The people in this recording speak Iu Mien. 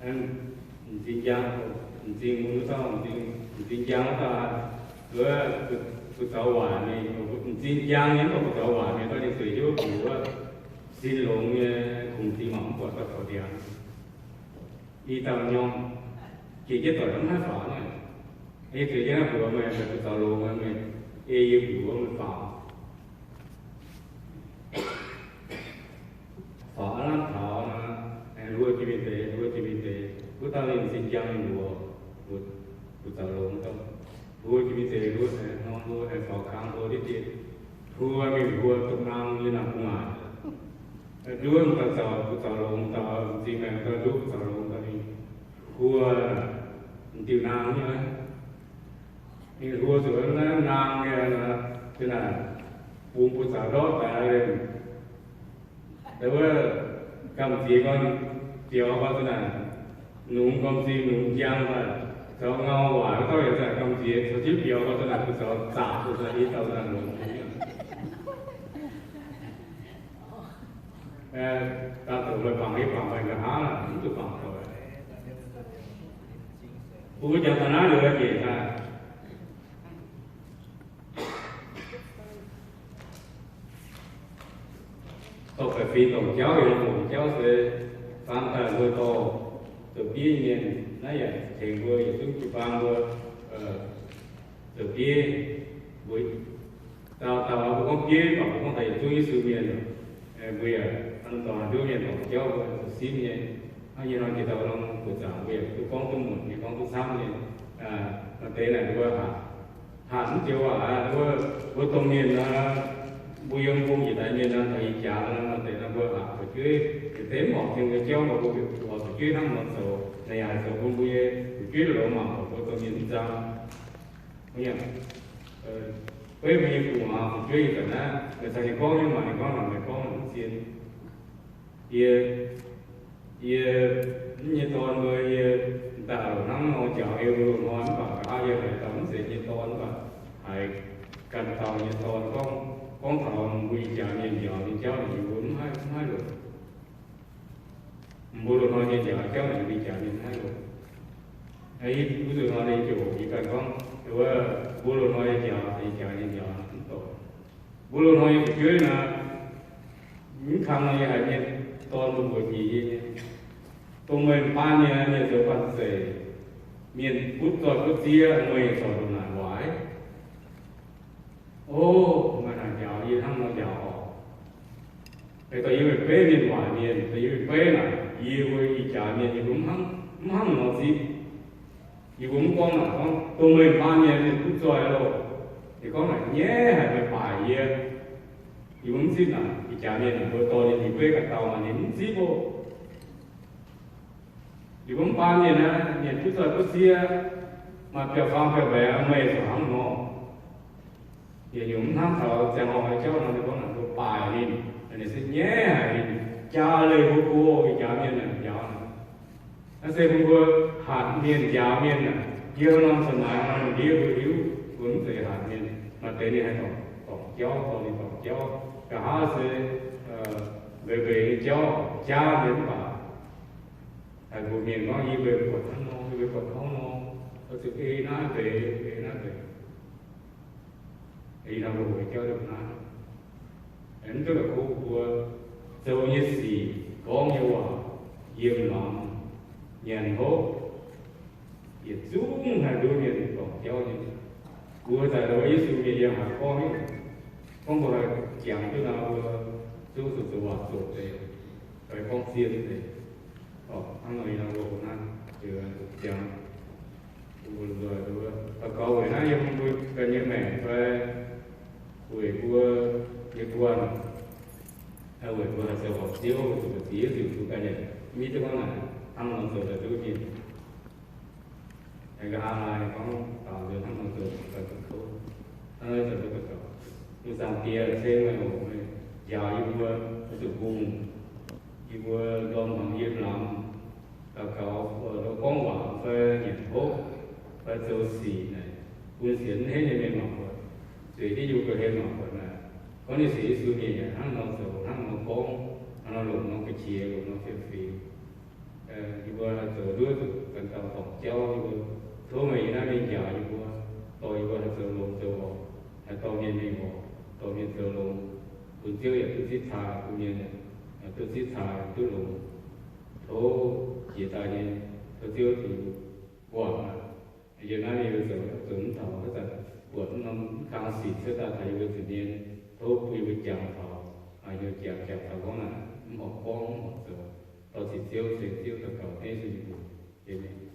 M'zing njang, m'zing mun wuov dauh, m'zing njang wuov dauh, wuov, buoz zaux waaic mingh, m'zing njang nyei mv baac buoz zaux waaic mingh, gorngv ninh zueiz hiuv mbuox wuov sin longx nyei, kungx zingh mangc mv buatc dauh kaux ndiangx. I dauh nyorng, jiex jienv doic mv haih faaux naaic. Yie zueiz jienv naaiv mbuox meih, meih buoz zaux longx, meih ei yie mbuox meih faaux. Faaux aav lamh taux nor, aengx hluo jiex mingh deix, hluo jiex mingh deix, wuov dauh ninh m'zing njang ninh mbuox, buoz zaux longx wuov dauh, hluo jiex mingh deix, hluo aengx hnorng hluo aengx faaux kang hluo diqv diqv, hluo mingh hluo dongh naang nyei naaic gu'nguaaic. Nduov m'dauh zaux, buoz zaux longx dauh, m'zing maengx dauh nduov buoz zaux longx dauh ninh hluo m'diuh naang nyei. Ninh hluo zuqc naaiv naang nyei, naaic, bungx buoz zaux ndortv daaih, wuov gamh nziex gorngv biaux gorngv zuqc naaic, nungx gormx zingh nungx njang daaih, zoux ngau waaic wuov dauh yaac zuqc naaic gamh nziex caux jienv biaux gorngv zuqc naaic buoz zaux zaqc zuqc naaic i dauh naaic longx. Daaih doqc meih bangc yie bangc meih nqa'haav mv zuqc bangc doic. Mbuo jangx taux naaiv liuz njiec daaih. Dorh baeqc fingx dorngc jauv, heuc dorngc jauv se faan daaih mbuo dorh zoux bieiv mienh. Naaiv yaac tengx mbuo yietc zungv jiu-baang mbuo zoux bieiv. Mbuo dauh dauh mbuo gorngv bieiv, mv baac mbuo gorngv daaih yietc zungv Yesu mienh. Mbuo yaac dorh nduov mienh dorngc jauv mbuo zoux simv nyei. Hnangv nyei nor jiex dauh norm buoz zaangc mbuo yaac duqv gorngv duqv muonc nyei, gorngv duqv camv nyei. Maaih deix naaic mbuo hatc mv joux waac, mbuo domh mienh nor, mbuo yiem mbong njiec daaih mienh nor, taux ih jaax nor, maaih deix nor mbuo hatc fu'jueiv, yietc deix mv horpc tengx nyei jauv, mbuo oix fu'jueiv hnangv nor zoux, naaic yaac haih zoux bun mbuo nyei fu'jueiv lorz mangc horpc mbuo domh mienh mv nzang. Beiv mbuo nyei gu'nguaaz fu'jueiv ih zanc naaiv, meih caux ninh gorngv nyei maah, ninh gorngv naaic meih gorngv mv zien. Yie, yie, mv nyei dorn mbuo, yie daaih hnangv nor njaaux yie mbuo loz-hnoi mv baac nqa'haav yie haiz dauh mv zeiz nyei dorn mv baac haiz ganh dauh nyei dorn gorngv, gorngv taux mbuo ih jaax mienh njaaux nyei jauv naaic yie mbuo mv haih, mv haih longc. Mbuo loz-hnoi nyei njaaux jauv naaic mbuo ih jaax mienh mv haih longc. Wuov nzunc hnoi ninh ziouc hoqc yie ganh gorngv, wuov, mbuo loz-hnoi nyei njaaux, ih jaax nyei njaaux mv dorngc. Mbuo loz-hnoi nyei fu'jueiv naaic, mv kang nor yie haiz mienh dorn mbuo mbuox jiex yie nyei, dongh meih m'baan mienh, mienh zoux banh zeic, mienh butv zoih butv ziev, meih corc ndongc naaic waaic. O, meih naaic njaaux yie hnangv nor njaaux oc. Dongh yie meih beiv mienh waaic mienh, dongh yie meih beiv naaic, yie mbuo ih jaax mienh yie mbuo mv hnangv, mv hnangv nor zipv. Yie mbuo mv gorngv naaic gorngv, dongh meih m'baan mienh, mienh butv zoih loh. Ninh gorngv naaic nyaiv haic meih baaic yie. Yie mbuo mv zipv naaic, ih jaax mienh naaic mbuo dorh ninh mingh beiv ganh dauh maaih ninh mv zipv oc. Yie mbuo mv baan mienh aeqv, mienh butv zoih butv ziev, maaih biauv-faang biauv-mbaeqc, meih zoux hnangv nor. Yietc nyungc mv hnamv taux ziangh hoc nyei jauv nor, ninh gorngv naaic mbuo baaic ninh, ninh se nyaiv haic ninh, jaa leih mbuo go, ih jaax mienh naaic njaaux. Naaiv se bun mbuo hatc mienh njaaux mienh naaic, yie norm ສະໄໝ nor, ndiev mbuo hiuv, mbuo mv zeiz hatc mienh. Maaih deix ninh haih dorngc, dorngc jauv, dorh ninh dorngc jauv. Nqa'haav se mbeix mbeix nyei jauv jaav mienh mv baac haiz mbuox mienh gorngv, yie mbuo buatc hnangv nor, yie mbuo buatc hnangv nor, oix zuqc ei naaiv deix, ei naaiv deix. Ih hnoi mbuo hoqc jauv liuz naaiv, mv duqv la'kuqv mbuo zoux nyei sic, gorngv nyei waac, yiem laangz, nyanc hopv, yietc zungv haih nduov mienh dorngc jauv nyei. Mbuo daaih lo Yesu mienh yiem haaix gorngv, gorngv mbuo haih jangx duqv nor, mbuo zungv zuqc zoux waac zoqc deix, fai gorngv zien deix. Hnangv nor yie nor mbuo hoqc naaiv, jangx, mbuo nzoih, daux gaux weic naaiv yiem mbuo ganh nyei maengc fai weic mbuo nyei guanh, weic mbuo haih zoux horpc Ziouv, weic zuqc Yesu mbuo ganh nyei, mv hiuv duqv gorngv naaic hnangv nor zoux daaih duqv mienh. Nqa'haav maaih gorngv baaux nzuonx hnangv nor zoux daaih duqv kouv, hnangv nor zoux duqv gaux. Mbuo Zaangc Diex, se meih hoqc meih njaaux yie mbuo zuqc mbungh, yie mbuo ndorm hmuangx yiem laangz, daux gaux, gorngv waac fai nyanc hopv fai zoux sic naaic, bun sienx mv henv nyei mienh mangc buatc, zueiz jienv yie mbuo ga'hlen mangc buatc naaic, gorngv nyei sic Yesu mienh yaac hnangv nor zoux, hnangv nor gorngv, hnangv nor longc nor ga'qiex, longc nor fiem-fingx. Yie mbuo haih zoux nduov zuqc ganh dauh dorngc jauv yie mbuo. Tov meih yiem naaiv mingh njaaux yie mbuo, dorh yie mbuo haih zoux longx zoux horpc, haih dorh mienh mingh horpc, dorh mienh zoux longx, bun Ziouv yaac duqv zipv caaix, bun mienh duqv zipv caaix duqv longx. Tov jiex daaih nyei, tov Ziouv Tin-Hungh guangc aqv. Yiem naaiv mingh mbuo zoux, zoux mv taux, haaix zanc buatc mv norm mv kang sic cuotv daaih taux yie mbuo nza'hmien, tov bun yie mbuo jangx taux, heuc jangx, jangx taux gorngv naaic mv horpc gorngv mv horpc zoux, dorh ziqc Ziouv, ceng Ziouv daux gaux dengv Yesu nyei mbuox. Aamen.